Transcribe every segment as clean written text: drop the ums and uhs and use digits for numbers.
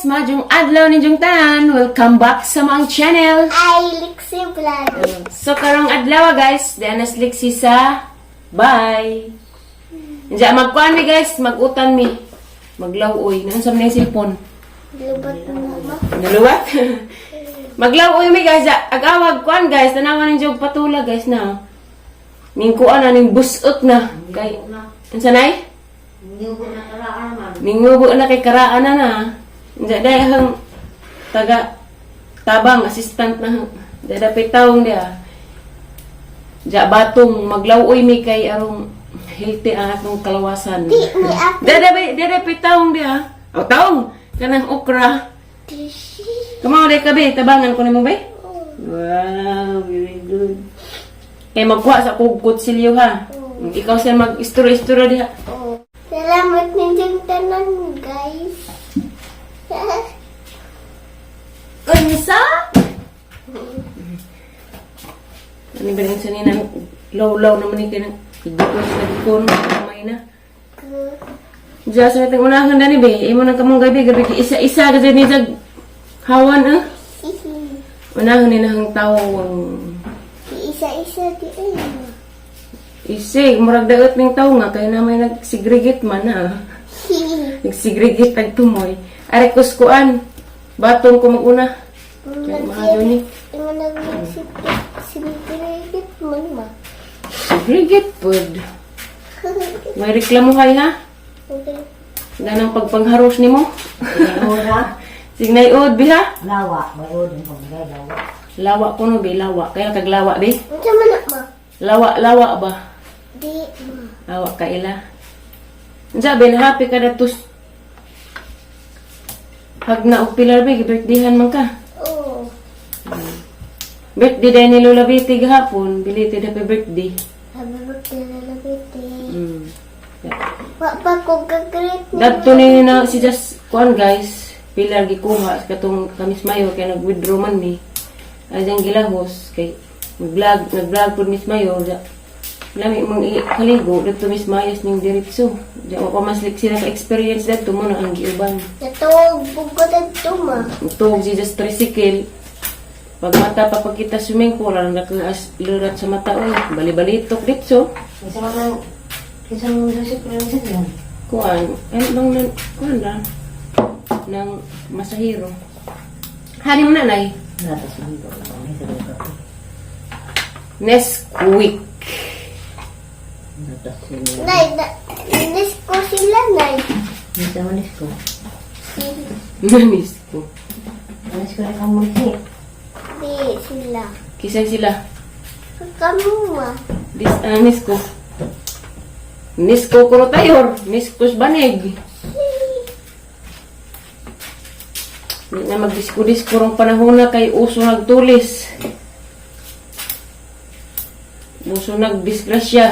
Maayong adlaw ninyong tanan. Welcome back sa among channel. Ay, Lixie Vlog. So karong adlaw, guys, di anas Lixie sa bye. Diya magkuan mi, guys, magutan mi. Maglawoy. Naan sa mga cellphone? Lubot na ba? Naluwat? Maglawoy mi, guys. Ag-awag kuan, guys, tanawan ninyo og patula, guys, na. Ning kuan na ning busot na. Kay unsa nay? Ningubo na kay karaan na na. Diya dahil hang taga tabang assistant na hang. Diya dapit taong diya. Diya batong maglawoy mi kay arong healthy ang atong kalawasan. Di, ni ako. Diya dapit taong diya. O taong kanang okra. Kamaw day kabi, tabangan ko nimo bay. Wow, very good. Kay magkuha sa kog kutsilyo ha. Ikaw siya mag-istura-istura diha. Oh. Salamat ninyong tanan, guys. Unsa? Ano ba yung sanina? Law-law naman ni kaya igikon sa gikon. Kamay na. Diya sa itong unahan dani be. Imo nang kamong gabi. Gabi kay isa-isa kasi ni jag hawan eh. Unahan ni nahang tawong. Isa-isa di ay. Isi, murag daot ning tawo nga kay na may nagsigregate man na. Nagsigregate tag tumoy. Are kuskuan. Baton ko maguna. Kaya maayo ni. Imo nag-sinigit man ma. Segregate pod. May reklamo kay ha? Okay. Ganang pagpangharos nimo. Ora, Signay od biha. lawa, mayroon din pamigay lawa. Lawa ko no be lawa. Kaya kag lawa be. Unsa man na ma? Lawa lawa ba? Di ma. Lawa ka ila. Unsa be happy ka datus. Hag na og pilar be birthdayhan man ka. Oh. Birthday day ni Lola Betty gahapon, biliti happy birthday. Happy birthday, Lola Betty. Wa pa ko gagreet ni. Dadto ni na si Just kuan, guys, pilar gikuha sa katong kamis mayor kay nag-withdraw man ni. Ay diyang gilahos kay nag-vlog pud Miss Mayor ja. Lami mong kaligo dadto Miss Mayas ning diretso. Diya wa pa mas sila ka experience dadto mo na ang giuban. Natuog bugo dadto ma. Tuog si Just tricycle. Pag mata pa pagkita swimming pool, ang nakaas lurat sa mata oy. Bali-balitok ditso. Kinsa man ang kinsa man ang sa sa yan. Kuan, ano bang nan, kuan ra? Ng masahiro. Hani mo nanay? Nata sa dito lang ni sa dito. Nesquik. Nata sa Nay, na, miss ko sila, nay. Kinsa man ko. Si, Nanis ko. Anis ko na kamuhi. di sila. Kisa sila. Kamu ma. This, nis ko. Nisko kuno tayor. Niskos banig. Hindi na magdisko-disko rong panahon na kay uso nagtulis. Uso nagdisgrasya.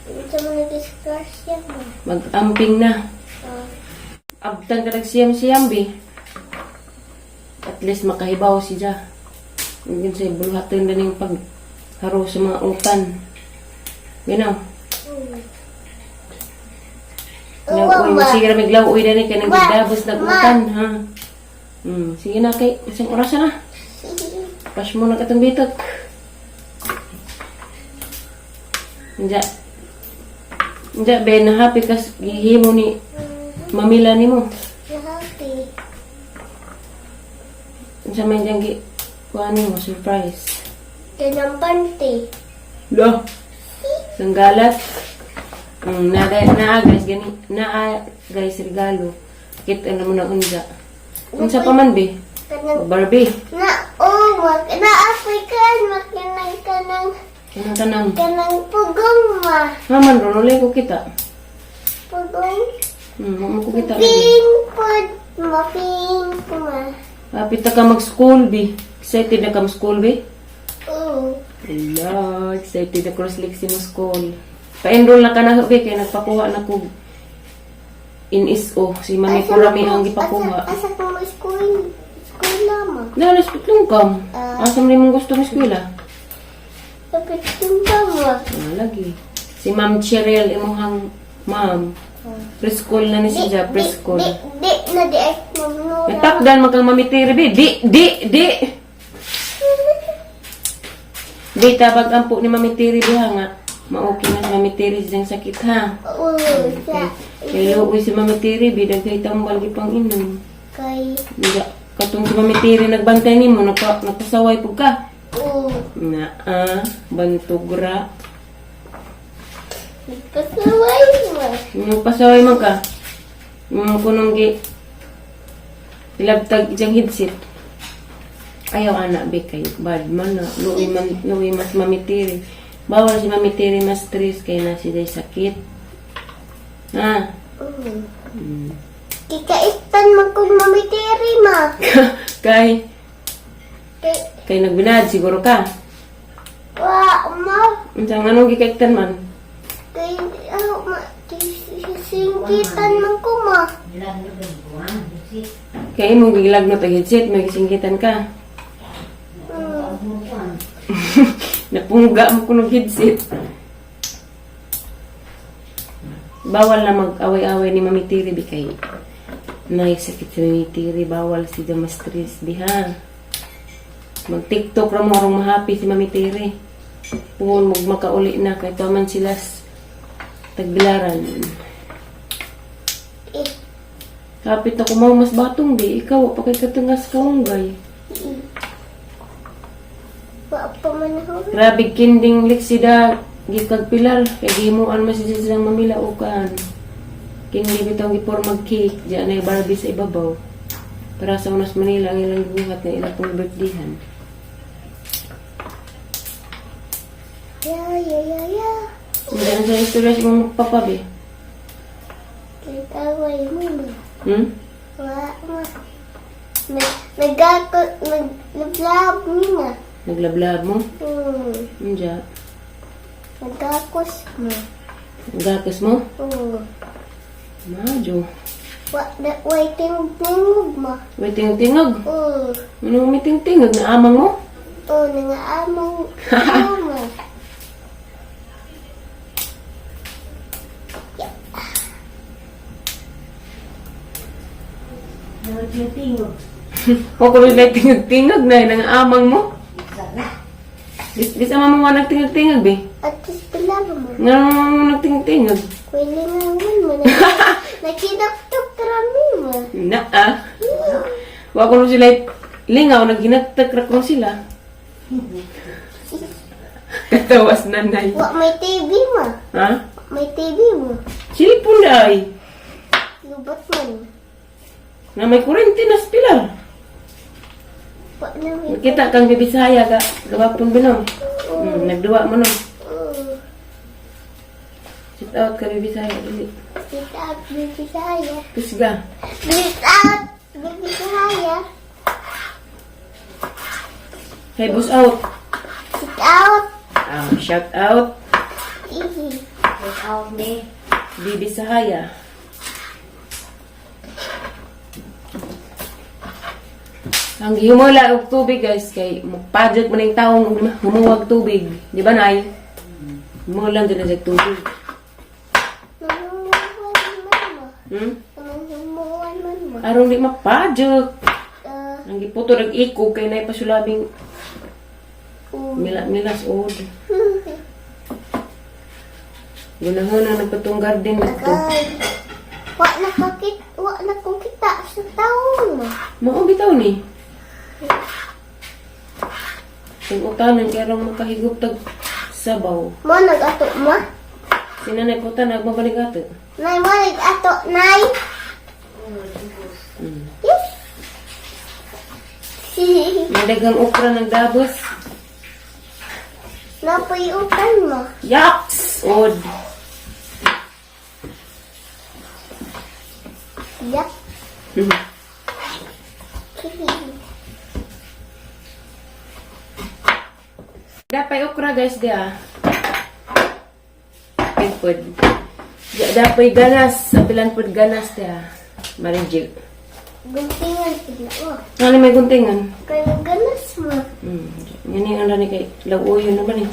Unsa man nag-disgrasya ma. Mag-amping na. Ah. Abtan ka nagsiyam-siyam, bi. At least makahibaw si Ja. Hindi sa buluhatin na ning pagharo sa mga utan. You know? Uwa, Lauoy, ma. sige na maglauoy na ni kay nang Ma. gidabos nag Ma. utan, ha. Sige na kay isang oras na. Pas mo na katong bitok. Inja. Inja, ben, happy kas gihimo ni mamila nimo. Happy. Unsa man diyang gi kuan nimo surprise. Ganang panty. Lo. Sanggalat. Na, naa guys gani naa guys regalo. Kit ano mo na unja. Unsa pa man be? Kanang Barbie. na oh, mak na African makinang kanang Kanang kanang. kanang pugong ma. Haman ron ulay ko kita. Pugong Mo ko kita lagi. pink pod ma pink ma. Happy ta ka mag-school be. Excited na ka mag-school be? Oh. Hello, excited na cross legs mo school. Pa-enroll na ka na be kay nagpakuha na ko NSO si Mami Purami ang gipakuha. Asa, asa ko mo school? School na ma. Na, nas pitlong kam. Ah. Asa man imong gusto mo eskwela? Kapit yung ba ma? Ah, lagi. Si Ma'am Cheryl, imuhang ma'am. Preschool na ni siya, preschool. Di, di, na di ay mamnura. Nagtakdan man kang mamitiri be. Di, di, di. Di tabag ampo ni mamitiri diha nga. Maokay na si mamitiri siyang sakit ha. Oo, sa, Kay luoy si mamitiri bi daghay tambal gipang inom. Kay, Diga, katong si mamitiri nagbantay nimo nagpasaway pud ka. Oo. Na ah, bantugra. Nagpasaway mo. Nagpasaway man ka. Mga kunong gi ilabtag ijang headset. Ayaw ana be kay bad man na luoy man luoy mas mamitiri. Bawal si mamitiri mas stress kay na siya sakit. Ha? Oo. Kikaistan man kong mamitiri ma. Kay Kay, kay nagbinad siguro ka. Wa, ma. Unsa nga anong gikaiktan man? Kay, ah, ma, kay, singkitan man ko ma. Ilan na ba? Busit. Kay imong gilagnot ang headset, may gisinggitan ka. Napungga mo kunog headset. Bawal na mag-away-away ni Mami Tiri bi kay nay sakit si Mami Tiri, bawal si mas stress biha. Mag-TikTok ra mo arong mahappy si Mami Tiri. Puhon mo makauli na kay taman sila tagbilaran. Eh, Kapit ako mo mas batong bi, ikaw wa pa kay katungas kaunggay. Wa pa man ako. Grabe kinding liksida gikag pilar kay gihimuan man siya silang mamilaukan. Kindi bitaw gipormag cake diyan ay Barbie sa ibabaw. Para sa Unas Manila ang ilang gibuhat nga ilang pong birthdayhan. Ya, ya, ya, ya. Diyan sa istorya sa imong papa be. Kay taway mo ma. Wa, ma. Nagako, naglablab mi ma. Naglablab mo? Unja. Nagakos mo. Gakas mo? Oo. Madyo. Wa, na, way tingog-tingog ma. May tingog-tingog. Oo. Ano may tingog na amang mo? Oo, nangaamong mo. Tingog. O kung may tingog-tingog na nang amang mo? Isa na. Bis ama mo nga nagtingog-tingog be. At least pala mo. Nga nagtingog-tingog. Kuilingangan mo. Nakinaktok rami mo. Na ah. Wa ko sila lingaw naghinagtak ra ko sila. Katawas nanay. Wa may TV mo. Ha? May TV mo. Silpon day. Lubat man. Na may kurente na sa pilar. Wa na may Kita kang bibisaya ka. Gawapon ba no? Nagduwa mo no. Oo. Sit out ka bibisaya dili. Sit out, baby Sahaya. Kusga. Sit out, baby Sahaya. Hey, boss out. Sit out. Ah, shout out. Easy. Get out ni. Bibi Sahaya. Ang gihumula og tubig guys kay mupajat man ang taong humuwag tubig, di ba nay? Humulan din na siya tubig. Nangunguhan man mo. Nangunguhan man mo. Aron di mapajat. Ang giputo nag ikog kay nay pasulabing Oo. mila milas od. Gunahon na nagpatong garden dito. Agay. Wa na kakit, wa na ko kita sa taong mo. Mao bitaw ni. Kung utanan kay rong makahigop tag sabaw. Mo nag-ato ma? Si nanay po tanag mabalik ato. Nay, mo nag-ato, nay. Yes. May daghang okra ng dabos. Napayutan mo. Yaks! Od. Yak. Dapay okra guys di ah. Pud. Dapay ganas. Apilan pud ganas di ah. Marijil. Guntingan pud na mo. Ano may guntingan? Kaya ganas mo. Yan yung ano ni kay lawoyon naman eh.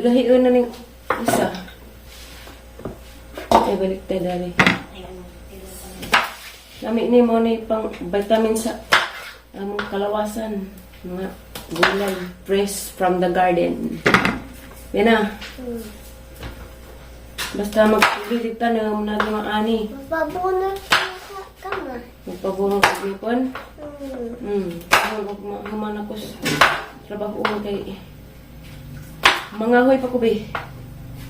Gahion na ning isa. Ay, baliktad dari. Lami ni mo ni pang vitamin sa among kalawasan. Mga gulay fresh from the garden. Yan na. Basta magbilig tanom na mga ani. Mababunot ka ka ma. Magpabunong sa gipon. Hmm. Human ako sa trabaho kay mga hoy pa ko be.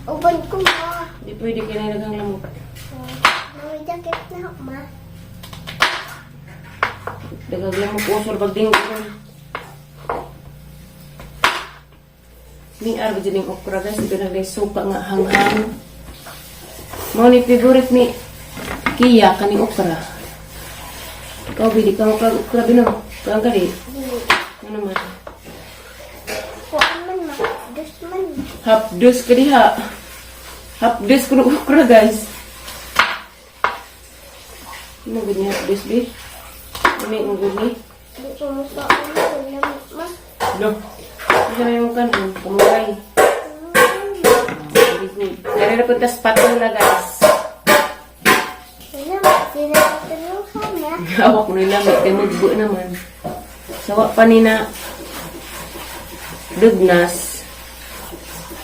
Uban ko ma. Di pwede kay nagang lamok. May jacket na ako ma. Daghang lamok usor pag dinggon. Ning arba dyan yung okra guys, ito na guys, suka nga hanghang. Mao ni favorite ni Kia kaning okra. Ikaw bili ka mo kag okra bino. Kuang ka di. Di. Ano man? Kuan man ma. Dus man. Half dose ka diha. Half dose ko ng okra guys. Ano gud ni half dose bi? Ano yung gud ni? Di ko mukaon ma. Lamig ma. No. Ano may mong kanon? Kamugay. Very good. Dari na punta spatula guys. Wala ma. Tinatulungan na. Hawak mo nila, may mugbo naman. Sawa pa ni na dugnas.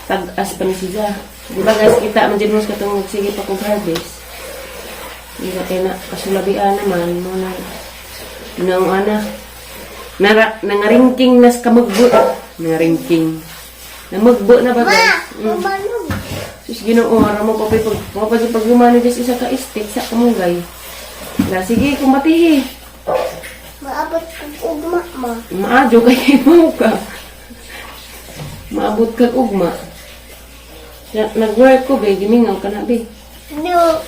Tag-as pa ni siya. Di ba guys, kita man dyan mo sa katong sige pa kong harvest. Hindi ka kaya na kasulabian naman. Mo na naong ana. Nara, nangaringking nas kamugbo. Nangaringking. Namugbo na ba Ma! guys? Kumanog. Sus Ginoo, ara mo pa pag mo pa pag humano des isa ka stick sa kamugay. Na sige, kumbatihi. Maabot kog ugma ma. Maadyo kay mo ka. Maabot kag ugma. Na, nag-work ko be, gimingaw ka na be. No.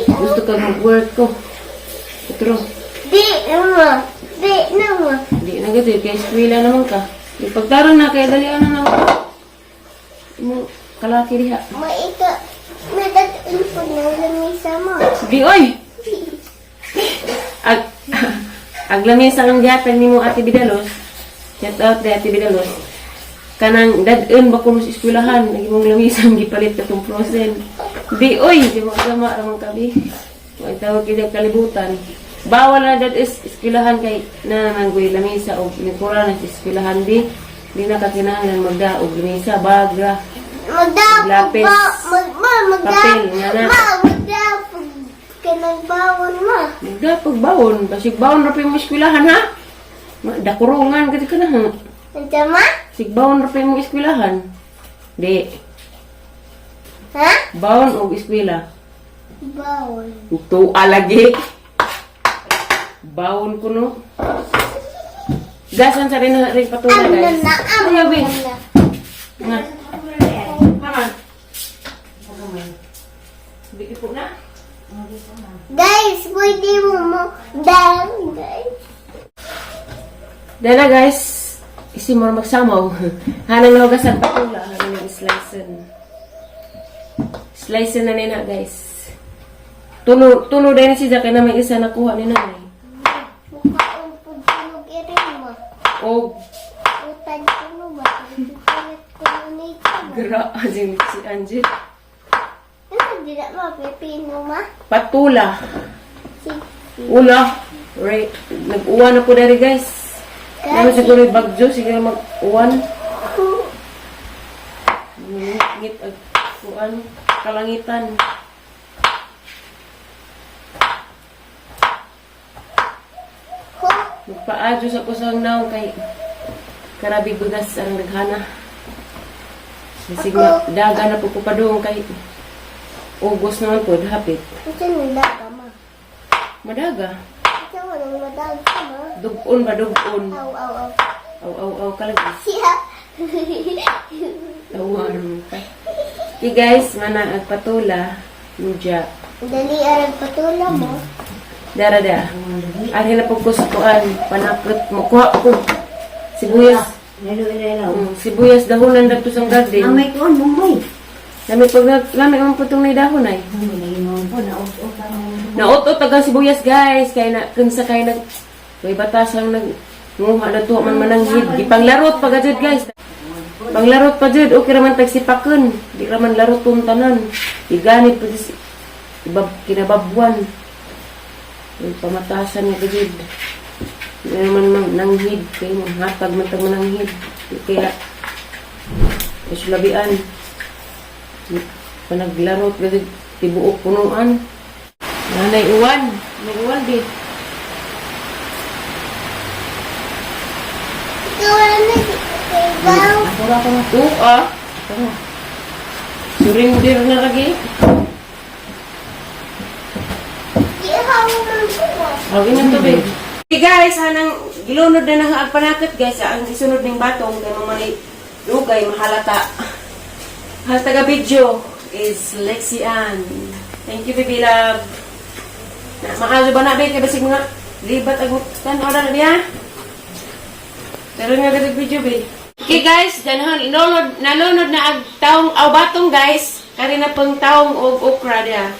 Gusto ka mag-work ko. Otro, Di na ma. Di na ma. di na gito, kay eskwela naman ka. Di pagtarong na kay dalian na na. Mo kalaki diha. Maika. Nadat-un po na lamisa mo. Di oy. Ag aglamesa ang gapel nimo Ate Bidalos. Shout out kay Ate Bidalos. Kanang dad-un ba kuno sa eskwelahan, lagi mong lamisa ang gipalit katong frozen. Di oy, di mo sama ramang kabi. Wa tawag kita kalibutan. Bawal na dad is eskwelahan kay na nanggoy lamisa og nikura na sa eskwelahan di. Di na kakinahanglan magdaog lamisa bagra. Magdapog Lapis. ba? Mag, ma, magdapog. Papel, nga na. Ma, magdapog. Kanang bawon ma. Magdapag bawon, basig bawon ra pa yung eskwelahan ha. Dakurungan kasi ka na ha. Unsa ma? Sigbawon ra pa yung eskwelahan. Di, Ha? bawon og eskwela. Bawon. Tuwa lagi. Bawon ko no. Gasan sa rin na rin patula Ano guys. na? Ano Ano bi? na? Nga. Mama. Bigi po na. Guys, pwede mo mo. Dahil, guys. Dala guys, isi mo magsamaw. Hanang nahugasan patula, hanang yung slicen. Slicen na nina guys. Tulo, tulo din siya kay na may isa nakuha ni nanay. Mukaon po tunog irin mo. Og Utad ko no ba? Pipilit ko no nito ma. gra si Angie. Ano di na ma? Pipino ma? Patula. Sige. Ula. Right. Nag-uwan na po dari guys. Naman siguro yung bagyo, siguro mag-uwan. Ngit ag uwan kalangitan. Ho! Magpaadyo sa kusang naong kay karabi bugas ang naghana. Bisig na daga na po ko padung kay August naman po, hapit. Unsa nang daga ma? Madaga. Unsa walang madaga ma? Dugon ba dugon? Aw, aw, aw. Aw aw aw kalagi. Siya. Tawaran ka. Okay guys, mana agpatula. Mudya. Dali arang patula mo. Dara da. Ari na po ko sa kuan. Panakot mo. Kuha ko. Sibuyas. Lalo, lalo. Sibuyas dahonan dagto sa garden. Amay ko, mumay. Lami pag lami man putong na dahon ay. Mumay, lagi mo po, naot-ot ang Nautot tagang sibuyas guys kay na kinsa kay nag may batas ang nag nguha na tuwa man mananghid gipanglarot pa gajud guys. Panglarot pa jud okay ra man tagsipaken, di ra man larot tong tanan. Iganit pa si Ibab, kinababwan. Yung pamatasan nga gid. Hindi naman mang nanghid. Kaya hatag man tag mananghid. Kaya, isulabian. Panaglarot gid tibuok punuan. Nanay uwan. May uwan di. Ikaw na di ko kay baw. Ako ra ko nga tuwa. Ako. Surrender na lagi. Di hawa man ko. Awin ng tubig. Hey guys, hanang gilunod na nang panakot guys, ang isunod ning batong kay mga manay dugay mahalata. Halata ga video is Lexi Ann. Thank you, baby love. Na, maayo ba na be kay basig mga libat ag tan order na biya. Pero nga gadag video be. Okay guys, danhon nalunod nalunod na ag taong aw batong guys. Kari na pang taong og okra dia.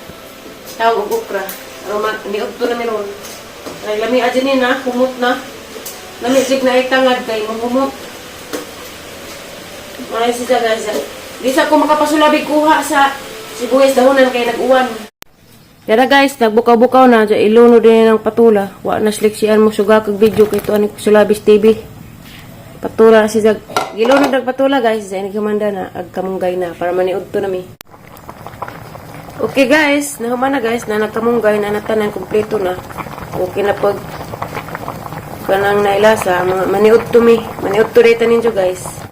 Taong og okra. Aron ma niudto na meron. Ay lami adyan ni na, humot na. Lami sig na itangad kay mahumot. Maray siya guys. Di sa ko makapasulabi kuha sa sibuyas dahonan kay nag-uwan. Dara guys, nagbukaw-bukaw na, dya ilunod din ng patula. Wa na seleksiyan mo suga kag video kay tuan ko sulabis TV. Patula na siya. Gilunod nag patula guys, sa nagkamanda na ag kamunggay na para maniudto na mi. Okay guys, nahuman na guys, na nagkamunggay na natanan kumpleto na. Okay na pag kanang nailasa, mga maniudto mi. Maniudto rito ninyo guys.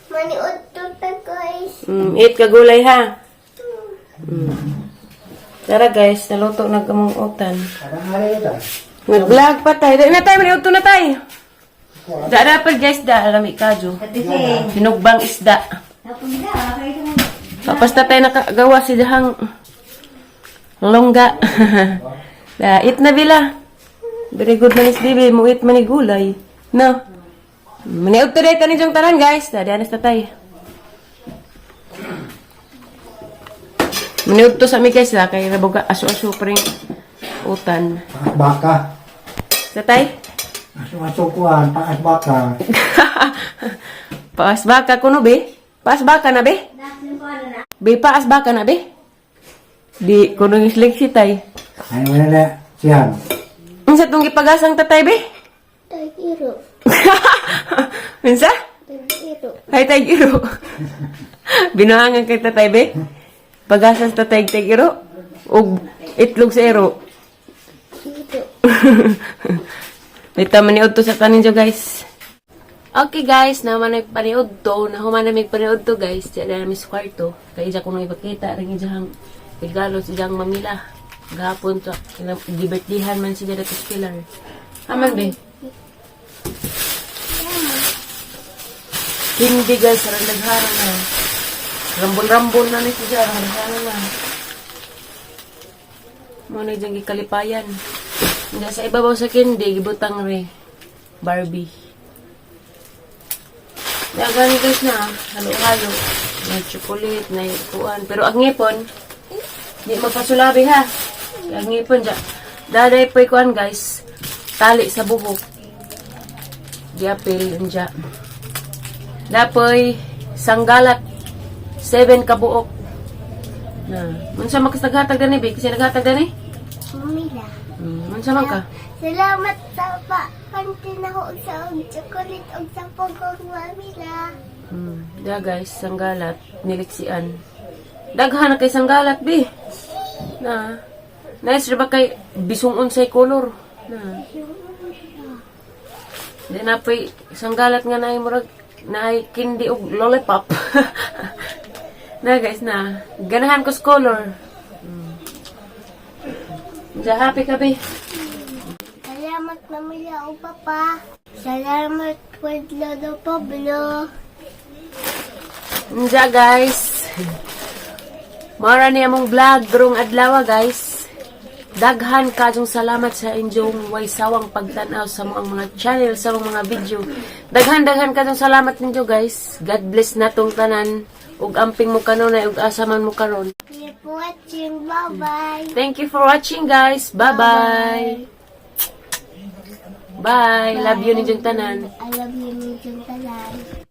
Maniud to ta guys. Eat ka gulay ha. Tara guys, naluto na kamong utan. Nag-vlog pa tayo. Dali na tayo, maniudto na tayo. Da dapat guys, da lami kadyo. Sinugbang isda. Tapos na tayo nakagawa si Dahang longga. Da, eat na bila. Very good man is Bibi. Mo eat man ni gulay. No. Maniud today tanin jong tanan guys. Da, dianas na tayo. Maniud to sa mi guys la kay raboga aso-aso pa rin utan. Paas baka. Sa tay? Aso-aso kuan, paas baka. Paas baka kuno be? Paas baka na be? Be paas baka na be? Di kuno yung si tay. Ay, wala na. Siyan. Unsa tong gipagasang tatay be? Tagiro. Unsa? Tagiro. Hay tay giro. Binuhangan kay tatay be? Pagasang tatay tay giro ug itlog sa ero. Iro. Dito maniud to sa tanin jo guys. Okay guys, naman ay paniud to, nahuman na may paniud to guys. Diyan na namin sa kwarto. Kaya isa ko nang ipakita rin ijang regalo sa ijang mamila. Gahapon to, gibirthday man siya dito sa Pilar. Aman be. Hindi guys, sarang daghana na. Rambon-rambon na ni siya, daghana na. Mo na diyang gikalipayan. Nga sa ibabaw sa kindi, gibutang re. Barbie. Ya, gani guys na, halo-halo. May chocolate, may kuan. Pero ang ngipon, di magpasulabi ha. Ang ngipon dya. Daday po'y kuan guys. Tali sa buhok. Giapil, dya. Dapoy, sanggalat. 7 kabuok. Na, unsa man kas naghatag dani bi? Kasi naghatag dani? Mamila. Unsa man ka? Salamat sa pa. Kanti na ko sa og chocolate og sa pagong mamila. Da guys, sanggalat niliksian. Daghan na kay sanggalat bi. Na. Nice ra ba kay bisong unsay color. Na. Di na pa'y sanggalat nga naay murag naay candy og lollipop. Na guys na. Ganahan ko sa color. Ja, happy ka bi. Salamat mamila o papa. Salamat with Lolo Pablo. Nja guys. Mara ni among vlog karong adlaw guys. Daghan kajong salamat sa inyong way sawang pagtan-aw sa mga mga channel sa mga video. Daghan daghan kajong salamat ninyo guys. God bless natong tanan ug amping mo kanunay ug asa man mo karon. Thank you for watching. Bye-bye. Thank you for watching guys. Bye-bye. Bye. Love you ninyong tanan. I love you, Nijong Tanan.